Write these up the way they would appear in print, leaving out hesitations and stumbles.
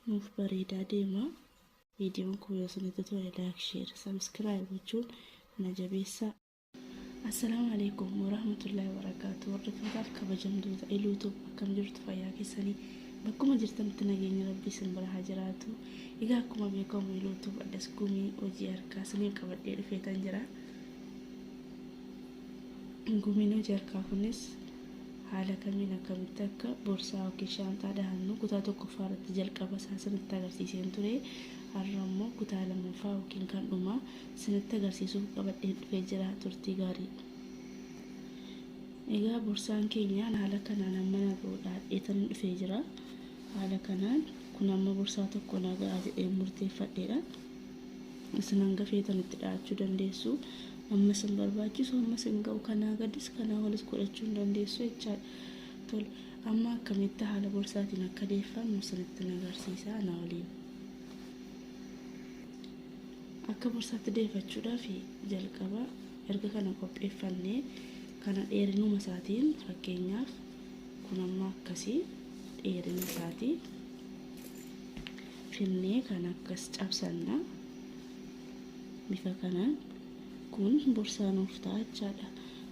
Nuuf bareedaa deema. Viidiyoon kun yoo isinitti tole like, share, subscribe gochuun na jabeessaa. Assalaamu alaikum warahmatullahi wabarakaatu. Hordoftootaaf kabajamtoota Iluutuub, akkam jirtu? Fayyaa keessanii? Bakkuma jirtanitti nageenya Rabbii isin bira haa jiraatu. Egaa akkuma beekamu Iluutuub addas gumii hojii harkaa isiniif qabadhee dhufeetan jira. Gumiin hojii harkaa kunis haala kamiin akkamitti akka borsaa yookiin shaanxaa dhahannu kutaa tokkoffaa irratti jalqaba isaa isinitti agarsiiseen ture. Har'a immoo kutaa lammaffaa yookiin kan dhumaa isinitti agarsiisuuf qabadheen dhufee jira. Turtii gaarii. Egaa borsaan keenya haala kanaan amma na ga'u dhaadheetan dhufee jira. Haala kanaan kun amma borsaa tokko na ga'a jedhee murteeffadheedha. Isin hanga feetan itti dhahachuu dandeessu. Amma isin barbaachisu, amma isin ga'u, kanaa gadis kanaa olis godhachuu hin dandeessu jechaadha. Tole, amma akkamitti haala borsaatiin akka deeffannu isinitti agarsiisa, ana waliin. Akka borsaatti deeffachuudhaaf jalqaba erga kana qopheeffannee, kana dheerinuma isaatiin, fakkeenyaaf kun amma akkasii dheerina isaatii finnee kan akkas cabsanna. Bifa kanaan kun borsaa nuuf ta'a jechaadha.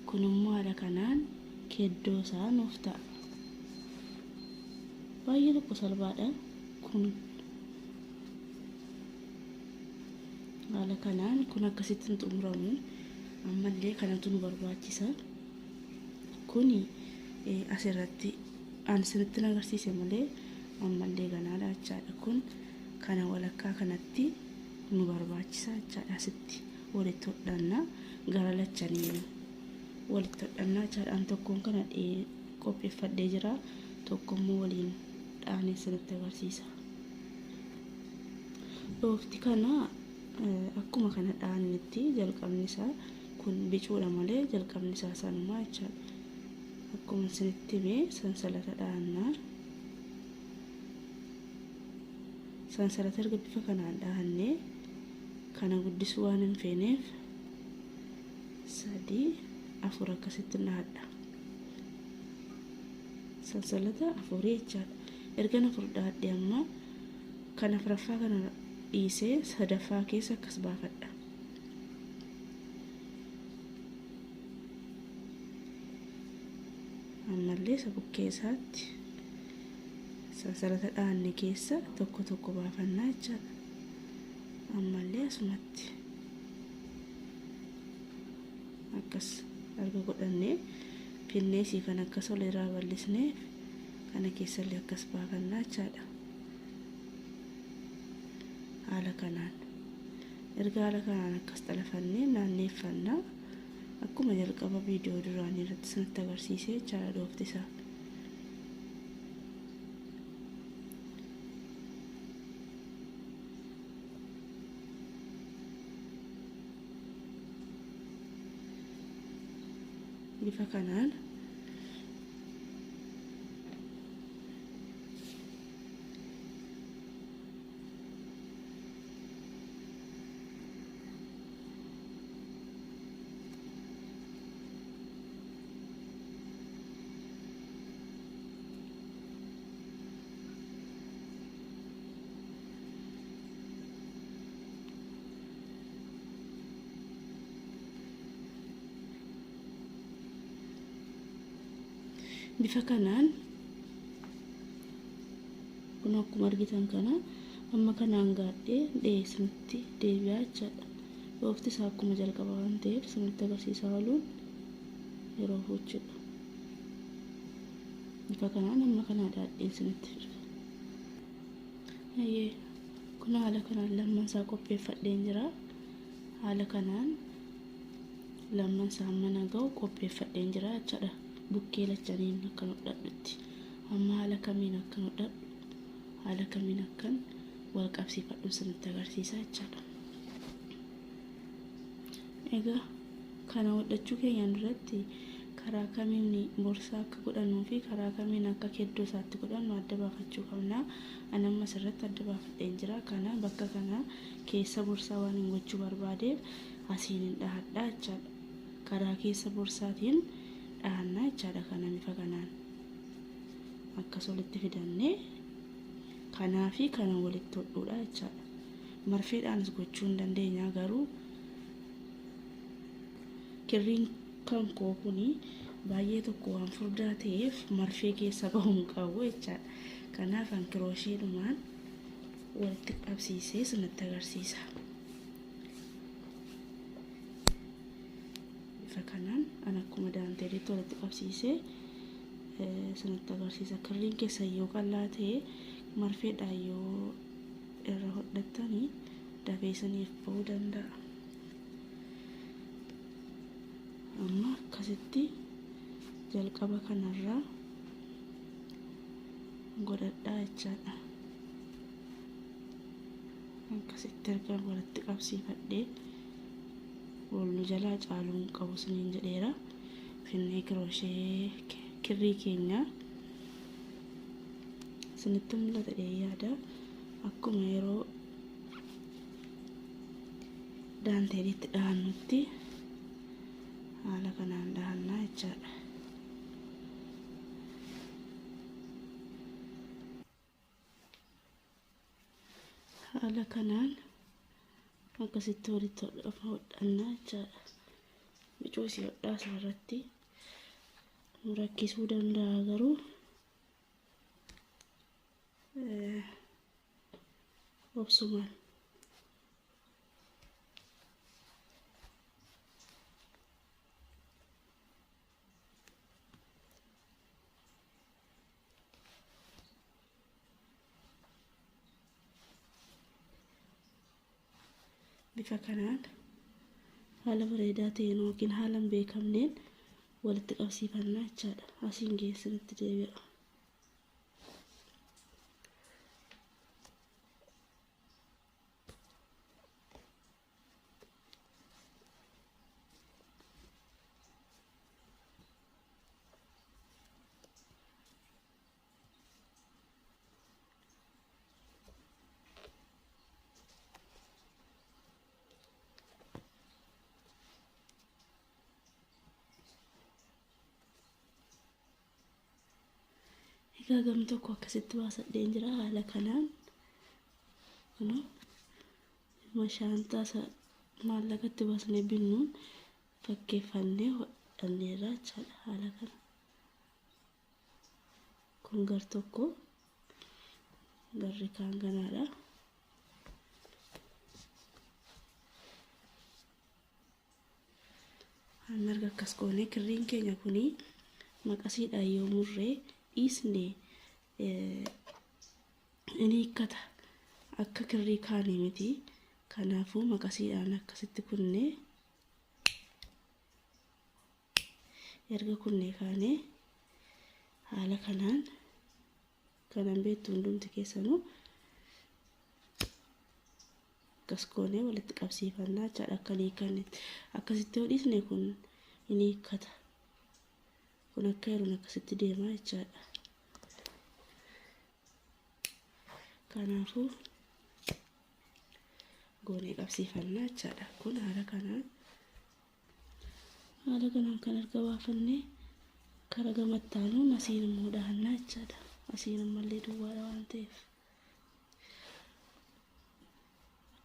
Kun immoo haala kanaan keddoo isaa nuuf ta'a. Baay'ee tokko salphaadha. Kun haala kanaan kun akkasitti hin xumuramu. Ammallee kanatu nu barbaachisa. Kuni asirratti an isinitti agarsiise malee ammallee ganaadha jechaadha. Kun kana walakkaa kanatti nu barbaachisa jechaadha. Asitti walitti hodhanna, gara lachaniin walitti hodhannaa jechaadha. An tokkoon kana qopheeffadhee jira, tokkommoo waliin dhaanee isinitti agarsiisa. Dhoofti kana akkuma kana dhaannetti jalqabni isaa kun bicuudha malee jalqabni isaa sanumaa jechaadha. Akkuma isinitti hime sansalata dhahannaa. Sansalata erga bifa kanaan dhahannee, kana guddisuu waan hin feeneef sadii, afur akkasitti dhahadha. Sansalata afurii jechaadha. Ergan afur dhahadhe, amma kan afuraffaa kana dhiisee sadaffaa keessa akkas baafadha. Ammallee isa bukkee isaatti sansalata dhaanne keessa tokko tokko baafannaa jechaadha. Ammallee asumatti akkas erga godhannee, finneesii kan akkas ol irraa bal'isnee kana keessallee akkas baafannaa jechaadha. Haala kanaan erga haala kanaan akkas xalafannee naanneeffannaa, akkuma jalqaba viidiyoo duraanii irratti isinitti agarsiisee jechaadha dhoofti isaa. Bifa kanaan bifa kanaan kun akkuma argitan kana amma kanaan gaadhee dhiyeessanitti deebi'aa jechaadha. Dhoofti isaa akkuma jalqaba waan ta'eef isinitti agarsiisaa ooluun yeroo fuuchudha. Bifa kanaan amma kanaa daadheen isinitti fida. Hayyee, kun haala kanaan lamman isaa qopheeffadheen jira. Haala kanaan lamman isaa mana ga'u qopheeffadheen jira jechaadha. Bukkee lachaniin akkan hodhadhutti. Amma haala kamiin akkan hodhadhu, haala kamiin akkan wal qabsiifadhu isinitti agarsiisa jechaadha. Egaa kana hodhachuu keenyaan duratti karaa kamiin borsaa akka godhannuu fi karaa kamiin akka keddoo isaatti godhannu adda baafachuu qabna. Ani amma asirratti adda baafadheen jira. Kana bakka kana keessa borsaa waan hin gochuu barbaadeef asiin hin dhahadha jechaadha. Karaa keessa borsaatiin dhahanna jechaadha. Kana bifa kanaan akkas walitti fidannee kana Kanaa fi kana walitti hodhuudha jechaadha. Marfeedhaanis gochuu hin dandeenya garuu kirriin kan koo kuni baay'ee tokko waan furdaa ta'eef marfee keessa bahuu hin qabu jechaadha. Kanaaf an kiroosheedhumaan walitti qabsiisee isinitti agarsiisa. Bifa kanaan an akkuma daanteelitti walitti qabsiisee isinitti agarsiisa. Kirriin keessa yoo qal'aa ta'e marfeedhaan yoo irra hodhattanii dafee isiniif bahuu danda'a. Amma akkasitti jalqaba kanarraa godhadhaa jechaadha. Akkasitti erga walitti qabsiifadhee wal jalaa caaluu hin qabu isiniin jedheera. Finnee kirooshee kirrii keenya isinitti mul'ata jedhee yaada. Akkuma yeroo daanteelitti dhahannutti haala kanaan dhahannaa jechaadha. Haala kanaan akkasitti walitti hodhannaa jechaadha. Bicuu isii hodhaa asirratti nu rakkisuu danda'a garuu obsumaan. Bifa kanaan haala bareedaa ta'een yookiin haala hin beekamneen walitti qabsiifannaa jechaadha. Asiin geessanitti deebi'a. Egaa gam tokko akkasitti baasadheen jira haala kanaan. Kunoo mashaantaa maallaqatti baasnee binnuun fakkeeffannee hodhanneerra jechaadha haala kana. Kun gar tokko garri kaan kanaadha. Amma erga akkas goonee kirriin keenya kuni maqasiidhaan yoo murree dhiisne inni hiikkata akka kirrii kaanii miti. Kanaafuu maqasiidhaan akkasitti kunnee erga kunnee kaanee haala kanaan kanan beektu hundumti keessanuu akkas goonee walitti qabsiifannaa jechaadha. Akka hin hiikkannetti akkasitti yoo dhiisne kun inni hiikkata. Kun akka yeroon akkasitti deemaa jechaadha. Kanaafuu goonee qabsiifannaa jechaadha. Kun haala kanaan kan erga baafannee karaa gamattaanuun asiin immoo dhahannaa jechaadha. Asiin ammallee duwwaadha waan ta'eef.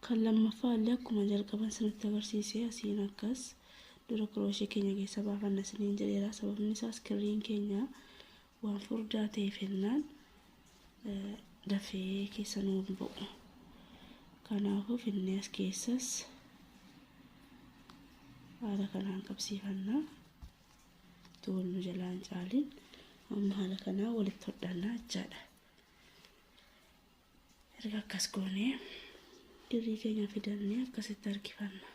Kan lammaffaa illee akkuma jalqaban sinitti agarsiisee asiin akkas dura kirooshee keenya keessa baafanna isiniin jedheera. Sababni isaas kirriin keenya waan furdaa ta'eef jennaan dafee keessa nuu hin ba'u. Kanaafuu finnee as keessas haala kanaan qabsiifannaa. Tuullu jalaan caalin amma haala kanaa walitti hodhannaa jechaadha. Erga akkas goonee kirrii keenya fidannee akkasitti harkifanna.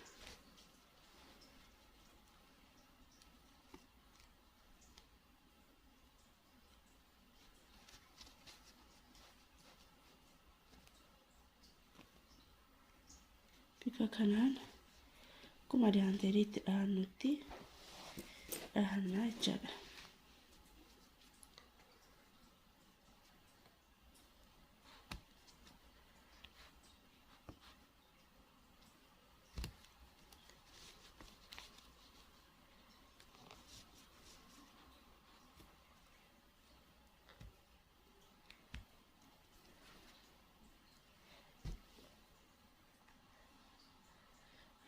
Bifa kanaan akkuma daanteeliitti dhahannutti dhahannaa jechaadha.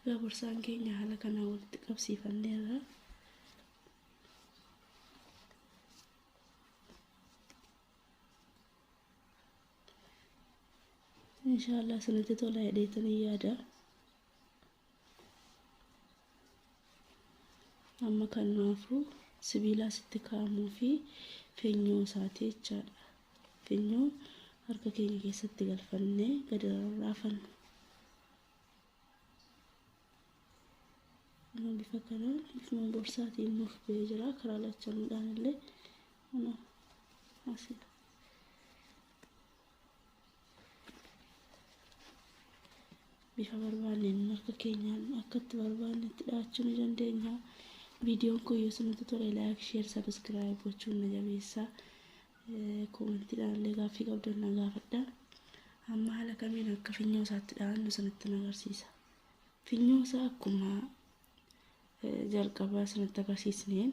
Egaa borsaan keenya haala kanaan walitti qabsiifanneerra. Inshaallah isinitti tola jedheetanii yaada. Amma kan nuufu sibiila asitti kaa'amuu fi funyoo isaati jechaadha. Funyoo harka keenya keessatti galfannee gadi rarraafannu. Bifa kanaan bifuma borsaatiin nuuf ba'ee jira. Karaa lachanuudhaan illee asii. Bifa barbaanneen harka keenyaan akka itti barbaannetti dhahachuu ni dandeenya. Viidiyoon kun yoo isinitti tole like, share, subscribe gochuun na jabeessaa. Koomentiidhaan illee gaaffii qabdan na gaafadha. Amma haala kamiin akka funyoo isaatti dhahannu isinitti agarsiisa. Funyoo isaa akkuma jalqabaa isinitti agarsiisneen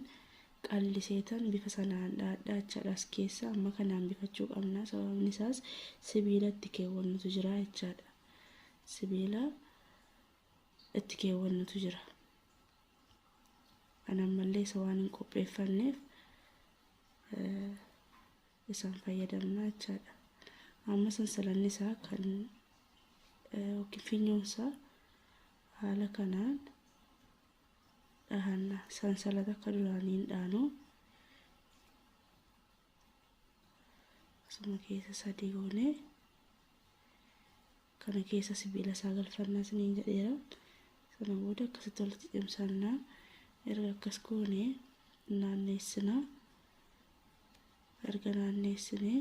qalliseetan bifa sanaan dhahadhaa jechaadha. As keessa amma kanaan bifachuu qabna. Sababni isaas sibiila itti keewwannutu jira jechaadha. Sibiila itti keewwannutu jira. Kan ammallee isa waan hin qopheeffanneef isaan fayyadamna jechaadha. Amma sansalanni isaa kan yookiin funyoon isaa haala kanaan dhahanna. Sansalata akka duraanii hin dhaanu. Asuma keessa sadii goonee kana keessa sibiila isaa galfannaa isiniin jedheera. Sana booda akkasitti walitti cimsannaa. Erga akkas goonee naanneessinaa. Erga naanneessinee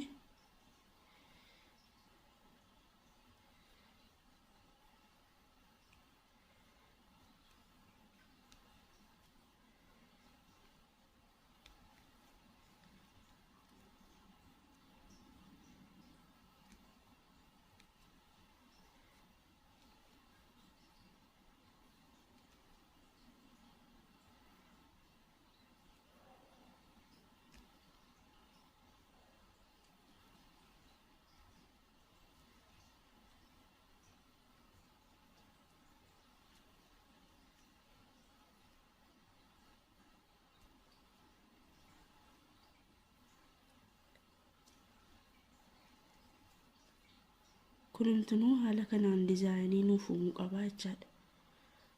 kunumtinuu haala kanaan diizaayinii nuuf uumuu qaba jechaadha.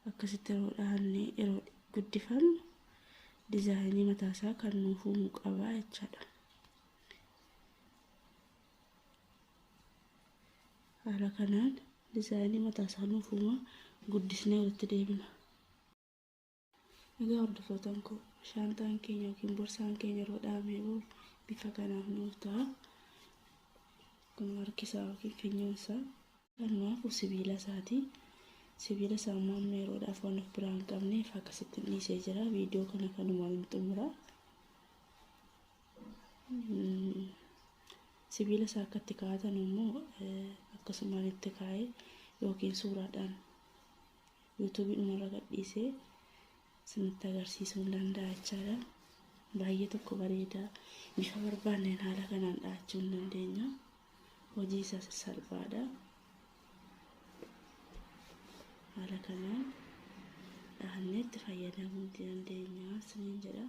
Akkasitti yeroo dhahannee yeroo guddifannu diizaayinii mataasaa kan nuuf uumuu qaba jechaadha. Haala kanaan diizaayinii mataasaa nuuf uuma guddisnee walitti deebina. Egaa hordoftoota koo shaantaan keenya yookiin borsaan keenya yeroo dhahamee bahu bifa kanaaf nuuf ta'a. Kun harkisaa yookiin funyoon isaa kan nuuf sibiila isaati. Sibiila isaa immoo amma yeroodhaaf waan of biraa hin qabneef akkasitti dhiisee jira. Viidiyoo kana kanumaan hin xumura. Sibiila isaa akka itti kaa'atan immoo akkasumaan itti kaa'ee yookiin suuraadhaan yuutuubii dhumarra gadhiisee isinitti agarsiisuu hin danda'a jechaadha. Baay'ee tokko bareedaa bifa barbaanneen haala kanaan dhahachuu hin dandeenya. Hojii isaa salphaadha. Haala kanaan dhahannee itti fayyadamuu dandeenya isiniin jedha.